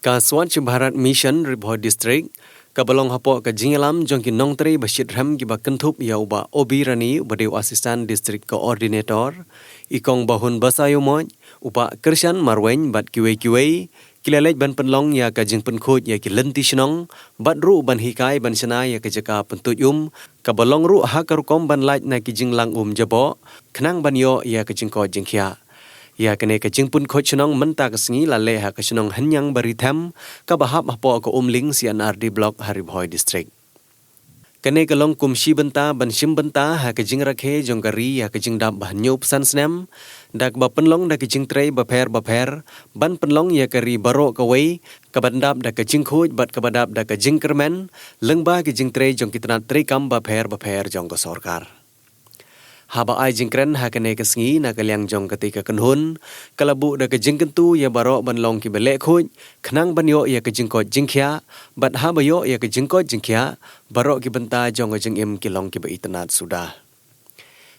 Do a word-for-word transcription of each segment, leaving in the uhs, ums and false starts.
Ka Swachh Bharat Mission Ri Bhoi District, kaba long hapoh ka jingïalam jong ki nongtrei ba shitrhem kiba kynthup ïa u Bah Obi Rani uba dei u Assistant District Coordinator, i Kong Bahun Basaiawmoit, u Bah Krishan Marwein bad kiwei kiwei, ki la leit ban pynlong ïa ka jingpynkhuid ïa ki lynti shnong, bad ruh ban hikai ban shna ïa ka jaka pyntuid um, kaba long ruh ha ka rukom ban lait na ki jinglang um jaboh, khnang ban ïoh ïa ka jingkoit jingkhiah. Ïa kane ka jingpynkhuid shnong mynta ka sngi la leh ha ka shnong Hynñiang Barithem, kaba hap hapoh ka Umling C and R D Block ha Ri Bhoi District. Kane ka long kum shi bynta ban shim bynta ha ka jingrakhe jong ka ri ïa ka jingdap ba hynñiewphew san snem, da kaba pynlong da ka jingtrei bapher bapher, ban pynlong ïa ka ri baroh kawei, kaban dap da ka jingkhuid bad kaba dap da ka jingkyrmen, lyngba ka jingtrei jong ki tnat treikam bapher bapher jong ka sorkar. Haba ai jingkren ha kane ka sngi na ka liang jong katei ka kynhun, ka la buh da ka jingkyntu ïa baroh ban long kiba leh khuid, khnang ban ïoh ïa ka jingkoit jingkhiah, bad haba ïoh ïa ka jingkoit jingkhiah, baroh ki bynta jong ka jingim ki long kiba itynnad suda.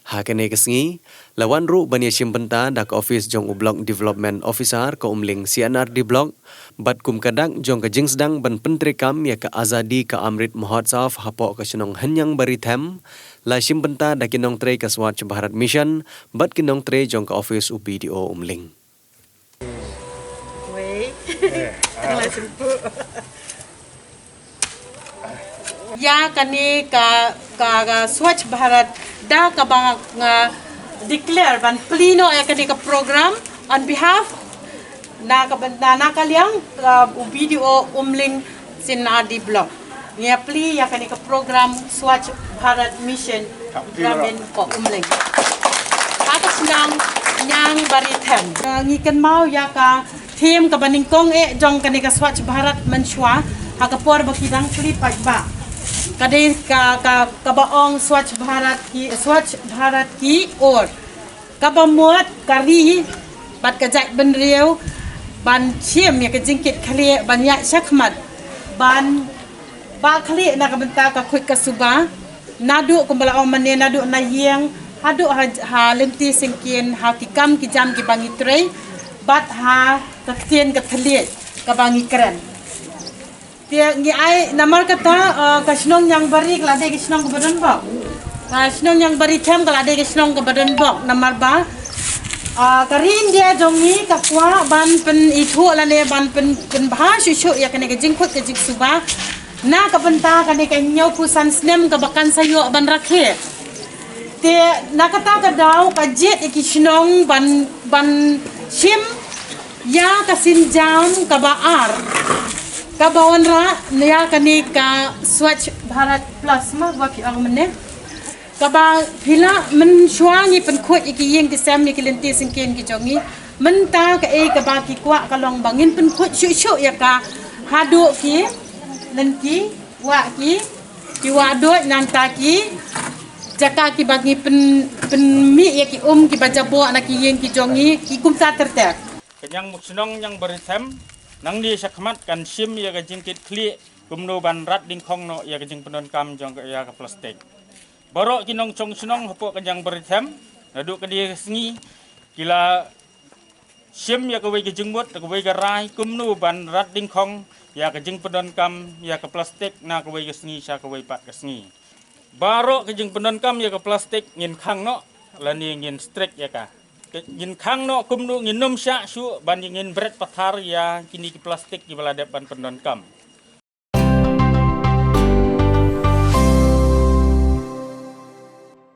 Ha kane ka sngi, la wan ruh ban ïashim bynta da ka ophis jong u Block Development Officer ka Umling C and R D Block, bad kum ka dak jong ka jingsdang ban pyntreikam ïa ka Azadi Ka Amrit Mahotsav hapoh ka shnong Hynñiang Barithem, la shim bynta da ki nongtrei ka Swachh Bharat Mission, bad ki nongtrei jong ka ophis u B D O Umling. Wei. Tang la shim pu. Ïa kane ka, ka, ka Swachh Bharat da kaba nga declare ban plie noh ïa kane ka program on behalf na ka, na, na ka liang, uh, u B D O Umling C and R D Block. Ngi ïa plie ïa kane ka program Swachh Bharat Mission Gramin ka Umling. Ha ka shnong Hynñiang Barithem. Uh, ngi kynmaw ïa ka theme kaba nyngkong eh jong kane ka Swachh Bharat mynshuwa ha ka por ba ki dang plie paidbah. Ka dei ka, ka, kaba ong Swachh Bharat ki, Swachh Bharat ki oar. Kaba mut ka ri bad ka jaitbynriew ban shim ïa ka jingkitkhlieh ban ïaid shakhmat ban ba khlieh na ka bynta ka khuid ka suba, naduh kumba la ong mynne naduh na ïing, haduh ha, ha lynti syngkien, ha ki kam ki jam kiba ngi trei, bad ha ka ktien ka thylliej kaba ngi kren. Te ngi ai namar kata, uh, ka shnong Hynñiang Bari ka la dei ka shnong kaba donbok. Ka shnong Hynñiang Barithem ka la dei ka shnong kaba donbok namar ba, uh, ka ri India jong ngi ka kwah ban pynithuh lane ban pyn, pynbha shuh shuh ïa kane ka jingkhuid ka jingsuba. Na ka bynta kane ka hynñiewphew san snem kaba kan sa ïoh ban rakhe. Te na kata ka daw ka jied ïa ki shnong ban, ban shim ïa ka sienjam kaba ar kaba wanrah ïa kane ka Swachh Bharat Plus ma ba phi ong mynne. Kaba phi lah mynshuwa ngi pynkhuid ïa ki ïing ki sem ïa ki lynti syngkien ki jong ngi. Mynta kaei kaba ki kwah ka long ba ngin pynkhuid shuh shuh ïa ka haduh ki lynti wah ki, ki wah duh nangta ki jaka kiba ngi pyn, pynmih ïa ki um kiba jaboh na ki ïing ki jong ngi ki kumta ter ter. Ka Hynñiang Shnong Hynñiang Barithem, nangne shakhmat kan shim ïa ka jingkitkhlieh kumno ban rat dyngkhong noh ïa ka jingpyndonkam jong ka, ïa ka plastik. Baroh ki nongshong shnong hapoh ka Hynñiang Barithem, naduh kane ka sngi ki la shim ïa kawei ka jingmut, kawei ka rai, kumno ban rat dyngkhong ïa ka jingpyndonkam ïa ka plastik na kawei ka sngi sha kawei pat ka sngi. Baroh ka jingpyndonkam ïa ka plastik ngin khang noh, lane ngin strict ïa ka. Ngin khang noh kumno, ngin ym shah shuh ban ngin bret pathar ïa kine ki plastik kiba la dep ban pyndonkam.